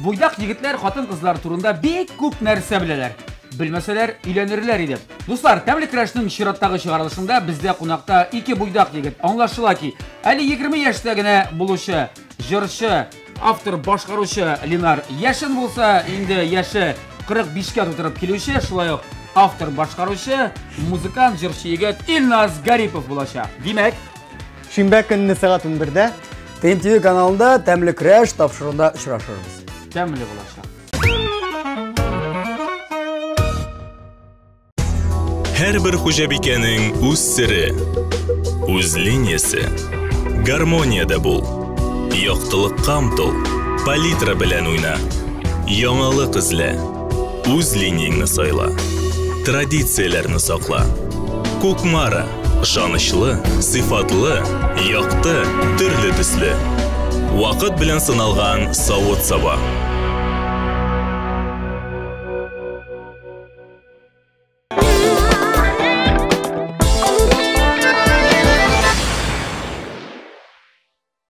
Буйдак егетләр хатын-кызлар турында бик күп нәрсә беләләр. Белмәсәләр, өйләнерләр иде. Дуслар, Тәмле көрәшнең чираттагы чыгарылышында бездә кунакта ике буйдак егет. Аңлашыла ки, әле 20 яшьтә генә булучы җырчы, автор, башкаручы Ленар Яшин булса, инде яше 45-кә тутырып килүче, шулай ук автор, башкаручы, музыкант, җырчы егет Илназ Гарипов булачак. Димәк, Шимбә көнне сәгать 11-дә ТМТВ каналында Тәмле көрәш тапшыруында очрашырбыз. Тәмле булачак. Һәрбер хуҗабикәнең үз сере, үз линиясе. Гармониядә бул. Яктылыкка омтыл. Палитра белән уйна. Яңалык эзлә. Үз линияңне сайла. Традицияләрне сакла. Кукмара. Ышанычлы, сыйфатлы, якты, төрле төсле. Вакыт белән сыналган савыт-саба.